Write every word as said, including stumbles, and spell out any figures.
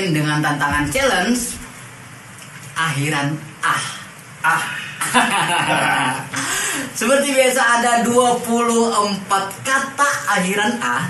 Dengan tantangan challenge akhiran ah. Ah. Seperti biasa ada dua puluh empat kata akhiran ah.